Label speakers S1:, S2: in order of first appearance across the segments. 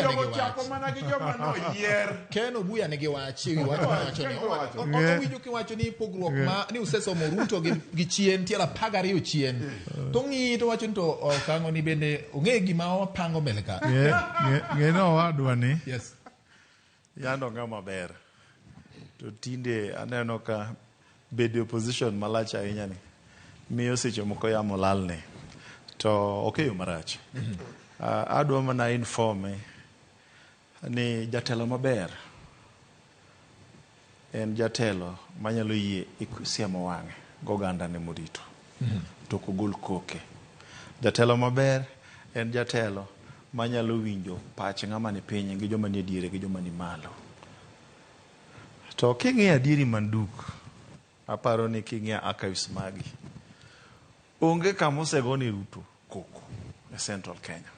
S1: Obuya nigi
S2: Jogo
S1: wach.
S2: chako mana gi joma noyier.
S1: Ken Obuya nigi wach e wi wach mowacho ni.
S2: Owacho.
S1: Owinjo kiwacho ni pogruok ma ni usesomo Ruto gi chien tielo 12 chien. To ng'i to wacho ni to okang'o ni bende ong'e gima wapango mbele ka.
S3: Ng'e ni owadwa ni
S1: Yes.
S3: yando ng'ama ber. To tinde aneno ka bedo e opposition malach ahinya ni miyo seche moko yamo lalne. To ok e yo marach. Adwa mana informe ni jatelo maber en jatelo manyalo yie siemo wang'e goganda ne morito to ok ogol koke. Jatelo maber en jatelo manyalo winjo pach ng'ama ni piny gi joma nie diere gi joma ni malo. To king'iyo adieri manduk, aparo ni king'iyo archives magi, onge kama osegone Ruto koko e Central Kenya.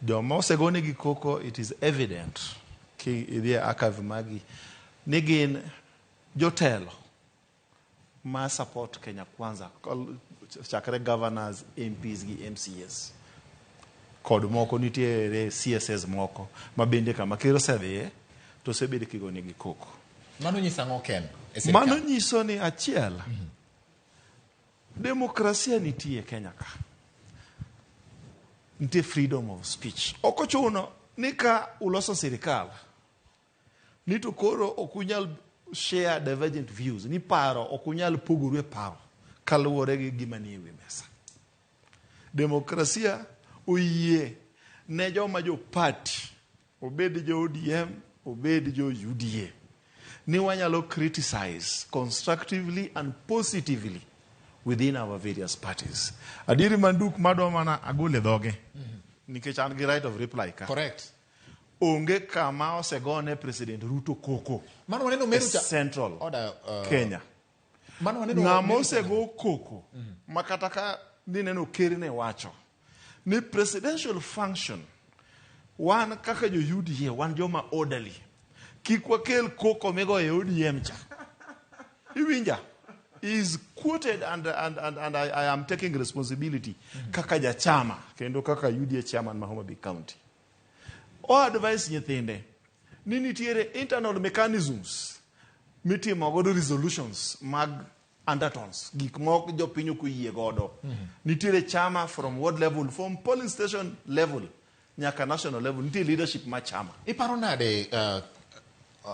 S3: Joma osegonegi koko, it is evident ki idhi e archive magi ni gin jotelo ma support Kenya Kwanza chakre governors, MPs gi MCAs kod moko nitiere CSS moko ma bende kama ker osedhiye to osebedo kigonegi koko.
S1: Mano nyiso ang'o Ken? E sirkal?
S3: Mano nyiso ni achiel, demokrasia nitie Kenya ka. Nitie freedom of speech. Ok ochuno ni ka uloso sirikal ni to koro ok unyal share divergent views, ni paro ok unyal pogoru e paro kaluwore gi gima nie wi mesa. Demokrasia oyie ne joma jo party, obed jo ODM, obed jo UDA, ni wanyalo criticize constructively and positively within our various parties. Adieri manduk madwa mana agol e dhoge, nikech an gi right of reply ka.
S1: Correct.
S3: Onge kama osegone President Ruto koko
S1: Mano waneno
S3: e
S1: Meru cha.
S3: Central
S1: Order,
S3: Kenya.
S1: Mano waneno
S3: Ng'ama
S1: Meru cha.
S3: osego koko ma kata ka nineno ker ne wacho ni presidential function wan kaka jo UDA wan joma orderly kik wakel koko migoyo e ODM cha iwinja is quoted and I am taking responsibility kaka jachama kendo kaka UDA chairman ma Homa Bay County o advise nyithinde ni nitiere internal mechanisms mitimo godo resolutions mag undertones gik moko jopiny ok oyie godo nitiere chama from ward level from polling station level nyaka national level nitie leadership ma chama.
S1: Iparo nade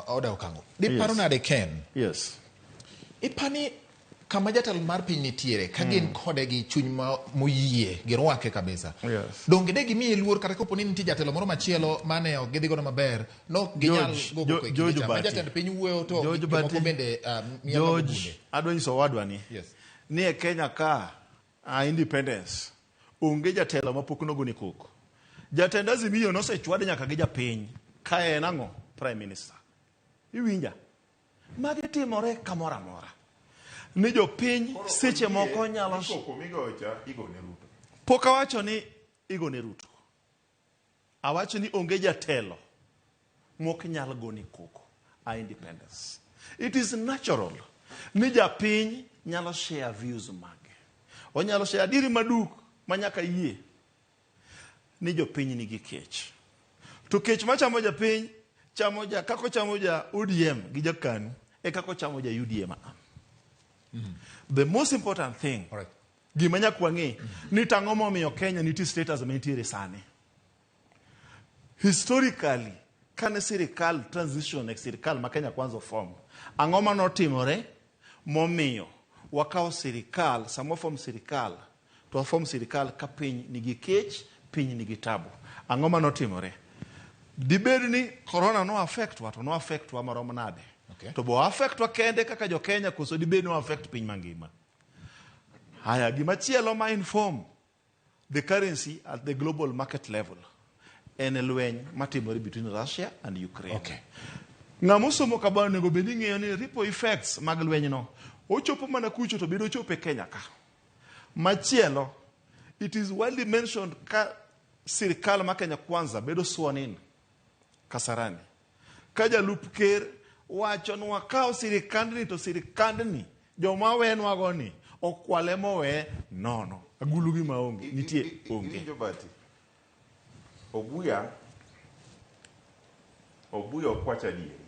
S1: Oda Okang'o? Diparo nade Ken?
S3: Yes.
S1: Ipani kama jatelo mar piny nitiere ka gin kode gi chuny ma moyie girwake kabisa.
S3: Yes.
S1: Donge de gimiye luor kata kopo ni nitie jatelo moro machielo mane ok gidhi godo maber nok ginyal
S3: George,
S1: gogo koko e kinde
S3: George
S1: cha. Ma
S3: Bati.
S1: jatend piny wuoyo to
S3: George
S1: jomoko
S3: Bati.
S1: bende mielo
S3: George,
S1: bunde.
S3: adwa nyiso owadwa ni
S1: Yes.
S3: ni e Kenya ka a independence onge jatelo mapok nogone koko. Jatend Azimio nosechwad nyaka gi japiny ka en ang'o prime minister. Iwinja? Magi timore kamoro amora. Ni jopiny
S2: Koro
S3: seche
S2: oyie
S3: moko nyalo
S2: ni koko migoyo cha igone Ruto.
S3: Pok awacho ni igone Ruto. Awacho ni onge jatelo mok nyal gone koko a independence. It is natural ni japiny nyalo share views mage. Onyalo share adieri maduk ma nyaka yie ni jopiny nigi kech. To kech machamo japiny chamo ja kako chamo ja ODM gi ja KANU e kako chamo ja UDA ma. The most important thing
S1: Alright.
S3: gima nyaka wang'e ni tang'o momiyo Kenya nitie status ma nitiere sani. Historically, kane sirikal transition e sirikal ma Kenya Kwanza form, ang'o manotimore momiyo wakawo sirikal, sama form sirikal, to waform sirikal ka piny nigi kech, piny nigi tabu. Ang'o manotimore? Dibed ni corona no affect wa, to no affect wa marom nade?
S1: Okay.
S3: To bo affect wa kende kaka jo Kenya koso dibed ni o affect piny mangima? Haya, gimachielo ma inform the currency at the global market level en lweny matimore between Russia and Ukraine.
S1: Okay.
S3: Ng'ama osomo kabano onego bed ni ng'eyo ni ripple effects mag lwenyno ochopo mana kucho to bende ochopo e Kenya ka. Machielo, it is widely mentioned ka sirikal ma Kenya Kwanza bedo sworn in Kasarani. Ka jalup ker wacho ni wakaw sirikandni to sirikandni joma wenwago ni okwale mowe nono. Agulu gi maonge, nitie onge.
S2: Iwinjo Bati? Obuya, Obuya ok wach adieri.